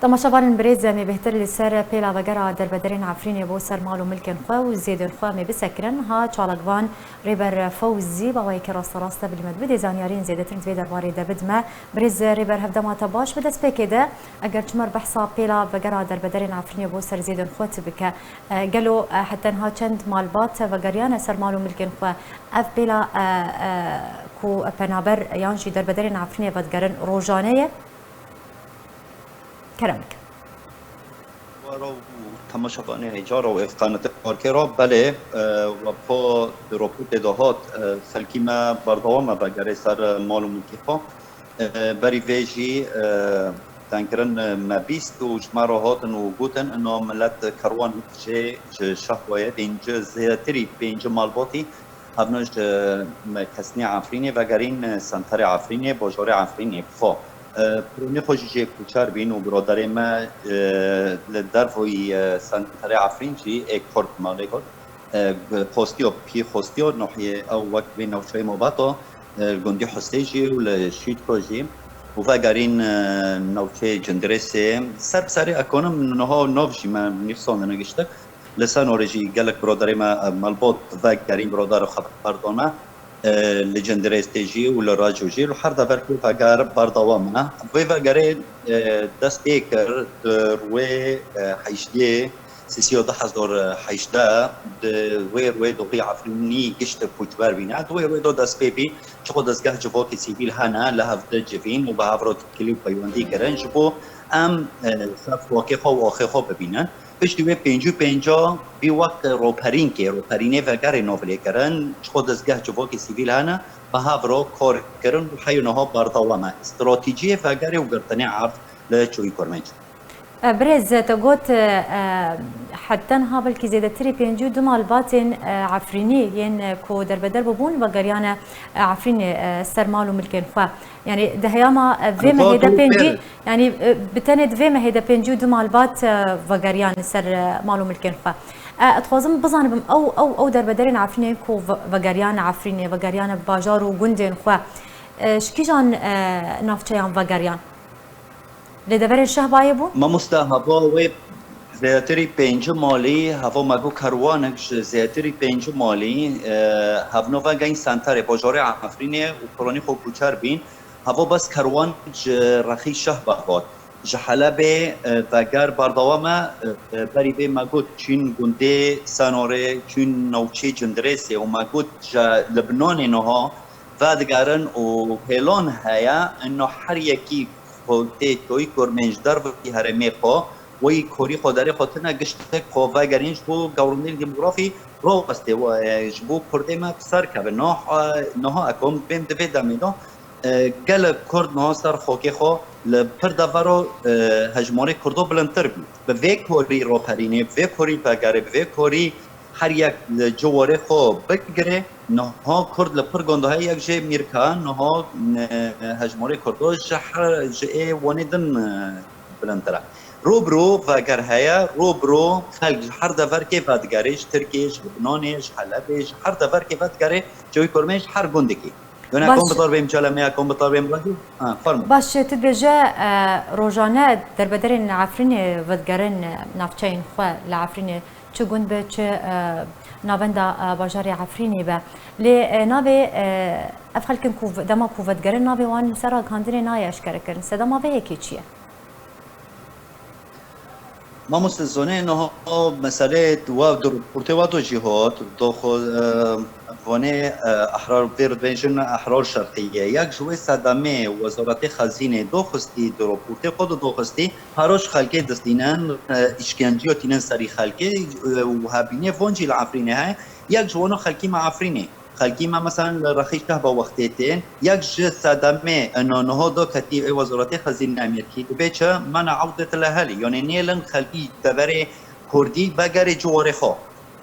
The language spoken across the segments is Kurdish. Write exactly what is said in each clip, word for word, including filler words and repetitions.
Temaşevanên birêz, em ê bêhtir li ser pêla vegera derbederên Efrînê bo ser mal û milkên xwe û zêdên xwe em ê bisekirin. Ha çalakvan Rêber Fewzî bi awayekî rasterast e bi me dibê, zaniyariyên zêdetir di vê derbarê de bidime. Birêz Rêber, hevdema te baş. Bi destpêkê de eger çimer behsa pêla vegera derbederên Efrînê bo ser zêdên xwe tu bike, e, gelo, e, heta niha çend malbat vegeriyane ser mal û milkên xwe? Ev pêla, e, e, ku penaber yan jî derbederên Efrînê vedigerin rojane ye? Kerem bike. Wara û temaşevanê hêja re û êvqanetê xwarkê re, belê, e, we xwe di raportê de hat, e, xelkî me berdewam e vegerê ser, e, mal û milkê xwe. E, berî vê jî, e, dengkirin, e, me bîst û ji me re hatin û gotin, ina milet kerwan jê ji şehwayê pênc, zêdetirî pênc malbatî Hevno ji, e, kesnê Efrînê vegerîn, e, senterê Efrînê, bajarê Efrînê bi xwe. E, pironê xwe jî jê koçer bîn û biraderê me, e, li derveyî, e, senterê Efrîn jî ê Kurd, malê Kurd, e, bi xostiyo, pî xostiyo, nohiyê ew wek vê navçeyê Mobata, e, li gundî Husê jî û li Şîtko jî û vegerîn, e, navçeyê Cindirêsê. Ser bi serê ekonom niha nav jî me nivsandine giştik. Li Senorê jî gelek biraderê me, e, malbat vegerîn, biradar xeber dane, e, li Cindirêsê jî û li Raco jî, li her deverkê veger berdewam e. Vê vegerê, e, dest pê kir di rûyê, e, heştê sisiyê du hezar heştê, di wê rûyê doxî Efrînî gişt koçber bîne. Di wê rûyê de dest pê bî, çiqo dezgeh civakê sivîl hene, li hev di civîn û bi hev re têkilî û peywendî kirin, ji bo em, e, ser xakê xwe û axê xwe bibînin. Piştî wê pêncî û pênca bî wek roperînkê, roperînê vegerê nav lê kirin, çiqo dezgeh civakê sivîl hene, bi hev re kar kirin û heyê niha berdewam e. Stratejiyê vegerê û girtinê erd li Çoyî Kurmênc. E, birêz, te got, e, heta niha belkî zêdetirî pêncî û du malbatên, e, Efrînî yên, e, ku derbeder bûbûn, vegeriyane, e, Efrînê, e, ser mal û milkên xwe. Yanî di heyama, e, vê mehê de pêncî, yanî, e, bi tenê di vê mehê de pêncî û du malbat, e, vegeriyan li ser, e, mal û milkên xwe. E, ez dixwazim bizanibim, ew, ew, ew derbederên Efrînê ku ve-, vegeriyan Efrînê, vegeriyan bajar û gundên xwe, e, ji kîjan, e, navçeyan vegeriyan? Li deverên Şehbayê bû? Mamoste, hava wê zêdetirî pêncî malî, hava me got kerwanek ji zêdetirî pêncî malî, e, hevno vegerîn senterê bajarê Efrînê û pironî xwe koçer bîn. Hava bes kerwan ji rexî Şehba hat. Ji Helebê, e, veger berdewam e, e, berî vê me got çîn gundê Senorê, çîn navçê Cindirêsê û me got ji Libnanê niha vedigerin û hêlan heye, ino her yekî ku tê Çoyî Kurmênc dervekî herêmê xwe, wê korî xwe derê xwe tine giştek xwe vegerîn ji bo gewrindên demografî rawestê, e, ji bo Kurdê me bi ser kevin. Niha, niha ekom bêm di vê demê de, e, gelek Kurd niha ser xakê xwe li pir devero, e, hejmarê Kurdo bilindtir bû. Bi vê korî raperînê, bi vê korî vegerê, bi vê korî her yek li ciwarê xwe bigire, niha Kurd li pir gund heye, yek jê Mîrka, niha, e, hejmarê Kurdo ji her, ji ê Wanê din, e, bilindtir e. Rû bi rû veger heye, rû bi rû xelk ji her deverkê vedigere, ji Tirkiyê, ji Libnanê, ji Helebê, ji her deverkê vedigere, Çoyî Kurmênc ji her gundekî. Yone Baş. Kom bitar bêm Çelemeya, kom bitar bêm Radyo. Ha, fermo. Baş, tu dibêje, e, rojane derbederên Efrînê vedigerin, e, navçeyên xwe li Efrînê, çi gund be, çi, e, navenda, e, bajarê Efrînê be. Lê, e, navê, e, ev xelkin ku v-, dema ku vedigerin, navê wan li ser ragihandinê nayê eşkerekirin. Sedema vê yekê çi ye? Mamoste Zonê, niha meselê wa di raportê wa do jî hat, do xwe, e, vanê, e, ehrar vê re dibêjin ehrar şerqî ye. Yek ji wê sedemê Wezaretê Xezînê doxistî, di raportê xwe de doxistî, paro ji xelkê distînin, e, îşkenciya tînin serî xelkê, e, û hebînê van jî li Efrînê heye. Yek ji wana xelkî me Efrînê. Xelkî me, meselen, li Rexî Şehba wextê tên, yek ji sedemê, e, niha do ketî ê Wezaretê Xezînê Amerîkî dibê çi, mena ewdet lehelî, yanî nêlin xelkî deverê Kurdî vegerê ciwarê xwe.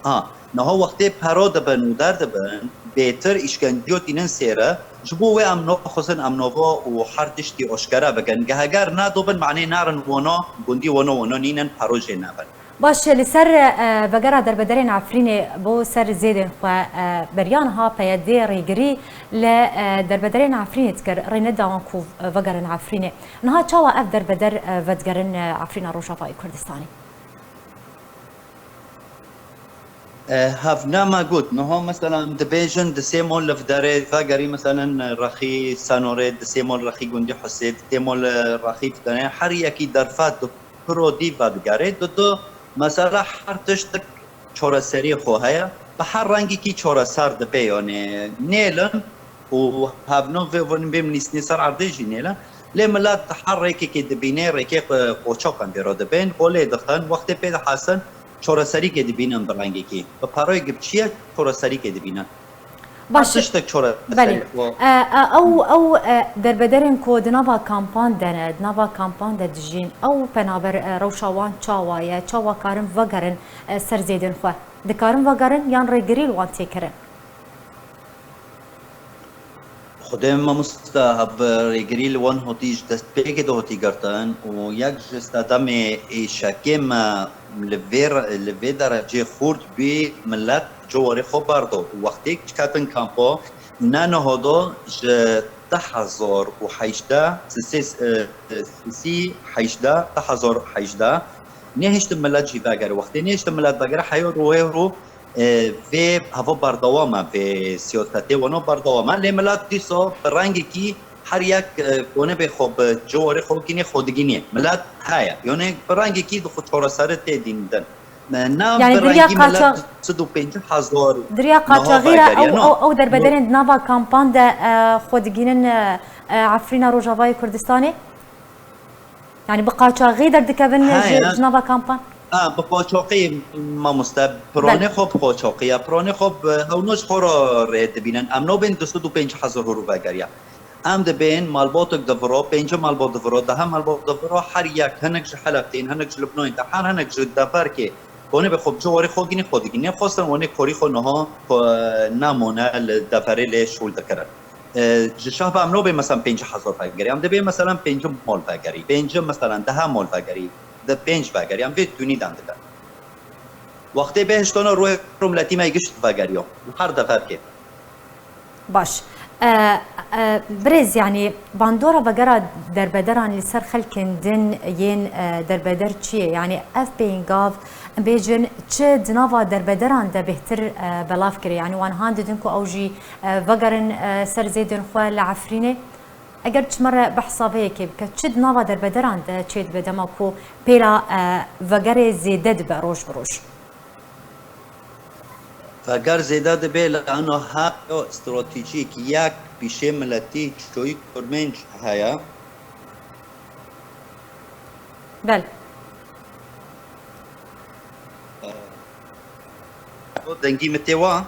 Ha, niha wextê pero dibin û derdibin, bêtir îşkenciyo tînin sêre, ji bo wê em naxwazin em nava û her tiştî aşkere bikin. Ge heger nedobin, manê nerin wana, gundî wana, wana nînin, pero jê nebin. Baş, li ser, e, vegera derbederên Efrînê bo ser zêdên xwe, e, beriya niha P Y D rêgirî li, e, derbederên Efrînê dikir, rê neda wan ku vegerin Efrînê. Niha çawa ev derbeder, e, vedigerin, e, Efrîna Rojavayê Kurdistanê? E, hevna me got, niha mesela em dibêjin di sê mol li vderê vegerî, mesela rexî Senorê, di sê mol rexî Gundî Husê, di sê mol, e, rexî Fidanê, her yekî derfet di piro dî vedigere, di du mesela her tiştek çareseriyê xwe heye. Bi her rengekî çareser dibe, yani nêlin û hevno vê vin bêm nîsnî ser erdê jî nêlin. Lê milet her rêkekê dibîne, rêkê qo-, qoçaq em bêro dibên, qolê dixin, wextê pê dihesin, çareserîkê dibînin bi rengekî. Bi perayê gipçiye çareserîkê dibînin. Baş. Her tiştek çareserî Belê. E, e, ew, ew, e, derbederên ku di nava kampan de ne, di nava kampan de dijîn, ew penaber, e, rewşa wan çawa ye, çawa karin vegerin, e, ser zêdên xwe? Dikarin vegerin yan rêgirî li wan tê kirin? Xwedê mamosta, hev rêgirî li wan hotî ji destpêkê de hotî girtin û yek ji sedemê êşekê me li vê re-, li vê derecê xurt bî, milet ciwarê xwe berdo û wextê ketin kampo, ne niha da ji du hezar û hejdeh, sisê, e, sisî hejdeh, du hezar û hejdeh, nehiştin milet jî vegere. Wextê nehiştin milet vegere, heya rû, hê rû, e, vê heva berdewam e, vê siyasetê wana berdewam e. Lê milet dîsa bi rengekî her yek, e, konibê xwe bi ciwarê xwe gînê xwe digînê. Milet heye. Yani bi rengekî di xwe çareserî tê dîtin. Me na Yani bi diriya rengî milet qaça-, du sed û pêncî hezar di riya niha qaçaxî re vegeriye, ew, no. ew, ew derbederên di nava kampan de, e, xwe digînin, e, e, Efrîna Rojavayê Kurdistanê? Yani bi qaçaxî derdikevin ji, Heye. ji nava kampan? Ha, bi qaçaxî mamoste, Bel. piranê xwe bi qaçaxî ya, piranê xwe bi hewno ji xwe re rê dibînin. Em nabên du sed û pêncî hezar hûr vegeriya. Em dibên malbatek diviro, pêncî malbat diviro, deha malbat diviro, her yek hinek ji Helebtên, hinek ji Lubnanê te, her hinek ji deverkê. Konê bi xwe bi ciwarê xwe gînî xwe digînê. Xwestin wanê korî xwe niha xwe namone li deverê lê şûl dikirin. E, ji şahba em nabê mesela pêncî hezar vegerî. Em dibê mesela pêncî mol vegerî. Pêncî mesela deha mol vegerî. De pênc vegerî. Em vê tunî dan dibe. Wextê bê hiştona ruhê rû miletî me giş vegeriyo. Her deverkê. Baş. E, e, birêz, yanî bandora vegera derbederan li ser xelkên din yên, e, derbeder çi ye? Yanî ev pêngav, em bêjin, çi di nava derbederan de bêhtir, e, belav kiriye? Yanî wan han didin ku ew jî, e, vegerin, e, ser zêdên xwe li Efrînê? Eger çi me re behsa vê yekê bike, çi di nava derbederan de çêdibe dema ku pêla, e, vegerê zêde dibe roj bi roj? Veger zêde dibe, li ana her stratejîk yek pîşê miletî çoyî kurmênc heye. Bel. E, dengî min tê wa?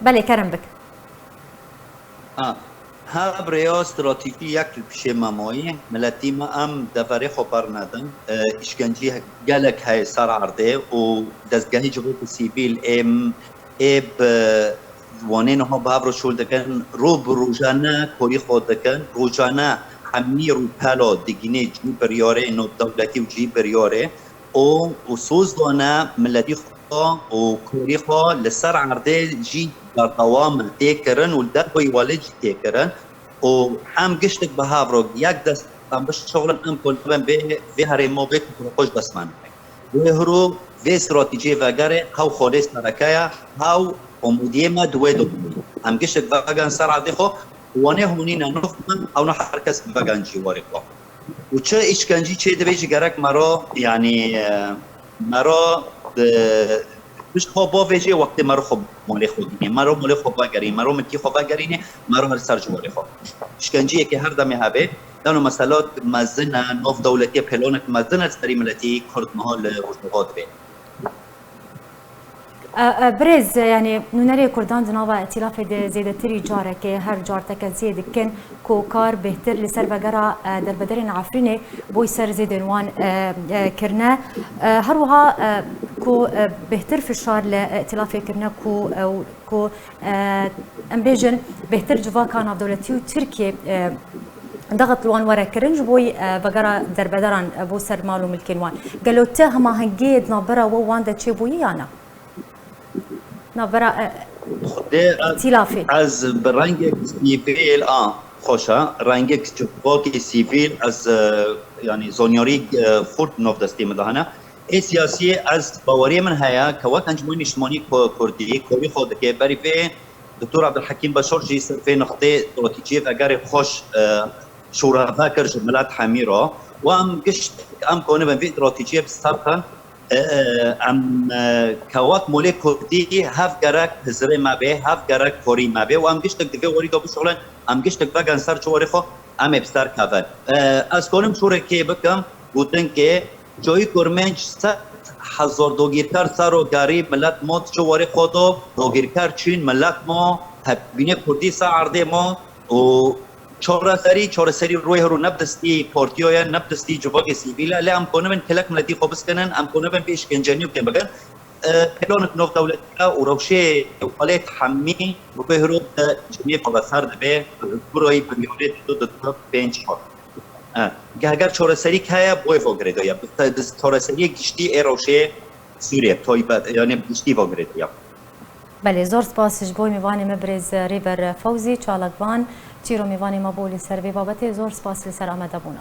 Belê, kerem bik. Ha, ha, bi rêya stratejî yek li pişê me mayî, miletî me em deverê xwe bernedin. E, îşkencî gelek heye ser erdê û dezgehê civaka sivîl ê, ê bi wanê niha bi hev re şûl dikin, roj bi rojane korî xwe dikin, rojane hemî rûpela digînê cî biryarê navdewletî û cî biryarê û, û soz dane miletî xwe û korî xwe li ser erdê jî berdewam tê kirin û li derveyî welê jî tê kirin û em giştik bi hev re yek dest em bişixulin, em ku nabin vê, vê herêma, vê kultura xwe ji dest me nake. Wê hiro vê stratejiyê vegerê hew xwedê sereke ye, hew umûdiyê me di wê de bû. Em giştik vegerin ser erdê xwe, wanê hûnî ne nûx bin, hewna her kes vegerin cîwarê xwe. Û çi îşkencî çê dibe jî gerek mero, yanî, e, mero, e, pişt xwe bavêjê wextê mero xwe molê xwe dînê. Mero molê xwe vegerî, mero milkî xwe vegerînê, mero her ser ciwarê xwe. Îşkenciyekê her demê hebe, dano mesela mezin e, navdewletî ye, pêlanek mezin e serî miletî Kurd niha li Rojava dibe. E, e, birêz, yanî nûnerê Kurdan di nava îtîlafê de zêdetirî carekê her car tekeziyê dikin ku kar bêhtir li ser vegera, e, derbederên Efrînê boy ser zêdên wan, e, e, kirine. E, her wiha, e, ku, e, bêhtir fişar li, e, îtîlafê kirine ku, e, ku, e, em bêjin bêhtir civaka navdewletî û Tirkiyê, e, Daxit li wan were kirin ji bo, e, vegera derbedaran, e, bo ser mal û milkên wan. Gelo ti hemahengiyê di navbera we wan de çêbûyî ya na? Navbera, e, Xwedê ez, Tîlafê. Ez bi rengek sivîl, a, xweş e, rengek civakê sivîl, ez, e, yanî zonyarî, e, xurt navdestê min de hene. Ê siyasî ez baweriyê min heye ke wek Encûmenê Niştimanî Ku-, Kurdî, korî xwe dike, berî vê Doktor Abdulhekîm Beşar jî ser vê nixtê stratejiyê vegerê xweş, e, şûreve kir ji milet hemî re. Û em gişt, em konibin vê stratejiyê bi ser xin, e, e, em, e, ke wek molê Kurdî hev gerek hizirê me bê, hev gerek korî me bê û em giştek di vê warî de bişuxulin, em giştek vegen ser çawarê xwe, em ê bi ser kevin. E, ez konim şûrekê bikim, gotin ke Çoyî Kurmenc sed hezar dogîrker ser û gerî milet ma diçe warê xwe de, dogîrker çîn milet ma, tebînê Kurdî ser erdê ma û çareserî, çareserî rûyê hero ne bi destî partiya ye, ne bi destî civakê sivîl e, lê em konibin kelek miletî xwe biskinin, em konibin vê îşkencenî û kêm bikin. E, planek navdewletî ye û rewşê welêt hemî bi vê hero de Cinêva de ser dibe, burayî biryarê dido, dido pênc xwe. E, ge-, heger çareserîk heye, boyê va girêdayî ye. Bi, bi çareseriyê giştî ê rewşê Sûriyê, taybet, yanî giştî va girêdayî ye. Belê, zor spas ji bo mêvanê me birêz Rêber Fewzî Çalakvan, çîro mêvanê me bû li ser vê babetê. Zor spas li ser amadebûna.